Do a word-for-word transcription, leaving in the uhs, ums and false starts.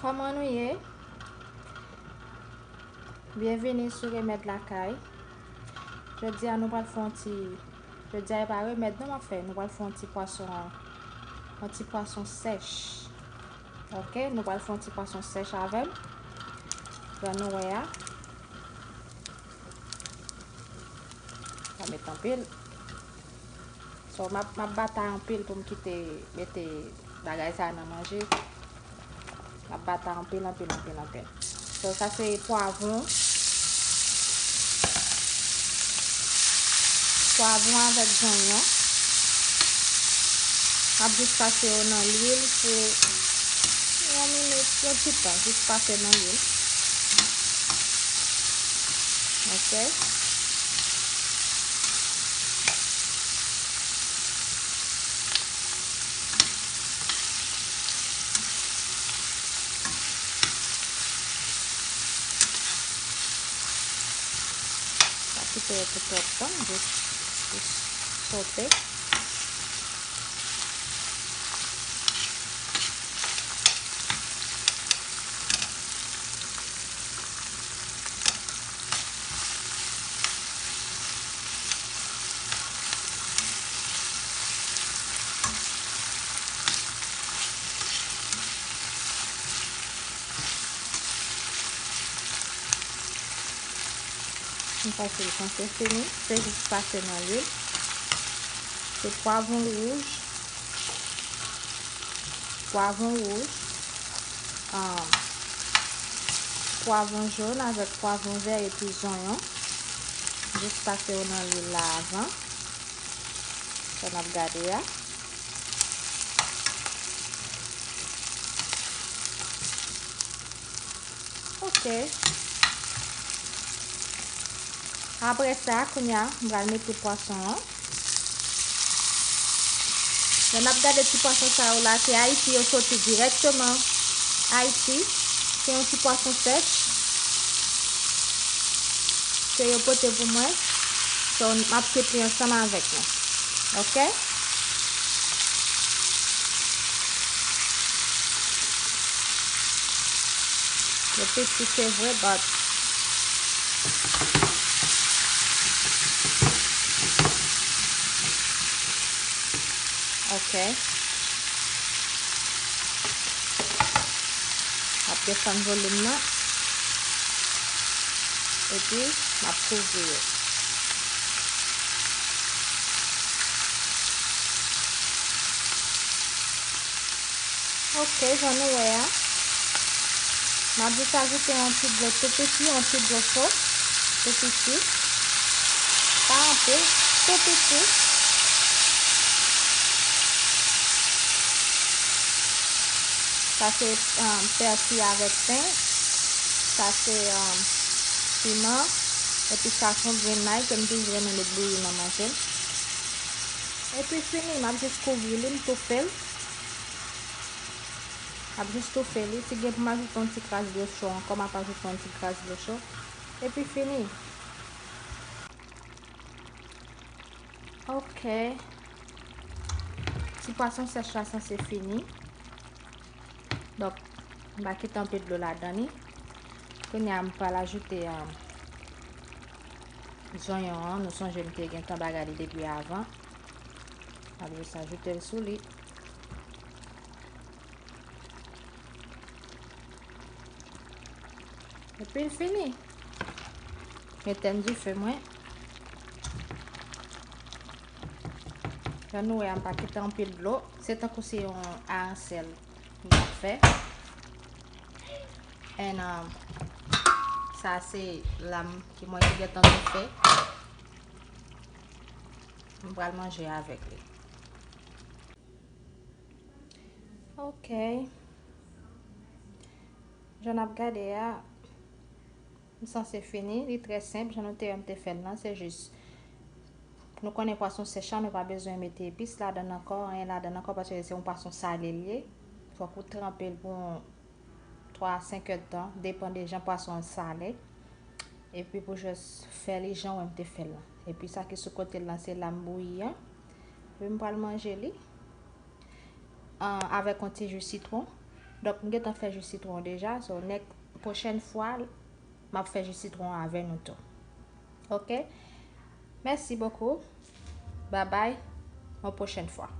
Kòman nou ye? Byenvini sou Remèd Lakay. Jodi a nou pral fè yon ti, jodi a e pa remèd non m ap fè, nou pral fè yon ti pwason, yon ti pwason sèch. Ok, nou pral fè yon ti pwason sèch avè m. Jan nou wè a. Pa met anpil. So, m ap, m ap batay anpil pou m kite mete bagay sa nan manje. M ap batay anpil, anpil, anpil, anpil. So, sa se pwavwon. Pwavwon avèk zonyon. M ap jis pase yo nan lwil pou yon minit, yon ti tan. Jis pase nan lwil. Ok. Pa kite yo pou twòp tan, jis, jis sote. M panse l panse fini, se jis pase nan lwil. Se pwavwon wouj, pwavwon wouj, ah, pwavwon jòn avèk pwavwon vè epi zonyon. Jis pase yo nan lwil la avan. Sa n ap gade a. Ok. Apre sa, kounye a, m pral mete pwason an. Lè n ap gade ti pwason sa yo la, se Ayiti yo soti dirèkteman. Ayiti, se yon ti pwason sèch ke yo pote pou mwen. So, m ap kit li ansanm avèk nou. Ok? Yo piti, se vre, but ok. M ap desann volim nan. Epi, m ap kouvri yo. Ok, jan nou wè a, m ap jis ajoute yon ti dlo tou piti, yon ti dlo cho, tou piti. Pa anpil, tou piti. Sa se, um, pèsi avèk pen. Sa se, um, piman. Epi sa se yon grenn lay ke m toujou renmen met bouyi nan manje m. Epi fini, m ap jis kouvri li, m toufe l. M ap jis toufe li. Si gen pou m ajoute yon ti kras dlo cho ankò, m ap ajoute yon ti kras dlo cho. Epi fini. Ok. Ti pwason sèch la sanse fini. Donk, m pa kite anpil dlo ladan li. Kounye a, m pral ajoute, um, zonyon an. Nou sonje m te gentan bagay li depi avan. M ap jis ajoute l sou li. Epi l fini. M etèn dife mwen. Jan nou wè a, m pa kite anpil dlo. Se tankou se yon aransèl m ap fè. And, um, sa se lam ki mwen ki gentan toufe. M pral manje avèk li. Ok. Jan n ap gade a, m sanse fini. Li trè senp, jan nou te wè m te fè l lan, se jis, nou konnen pwason sèch la, nou pa bezwen mete epis ladan l ankò, anyen ladan l ankò, paske se yon pwason sale l ye. Fòk ou tranpe l pou yon twa a senk èdtan, depann de jan pwason an sale. Epi pou jis fè li jan w wè m te fè l lan. Epi sa ki sou kote l lan, se lam bouyi an. Epi m pral manje li, an, avèk yon ti ji sitwon. Donk, m gentan fè ji sitwon deja. So, next, pwochèn fwa, m ap fè ji sitwon avè nou tou. Ok? Merci beaucoup. Bye bye. Yon pwochèn fwa.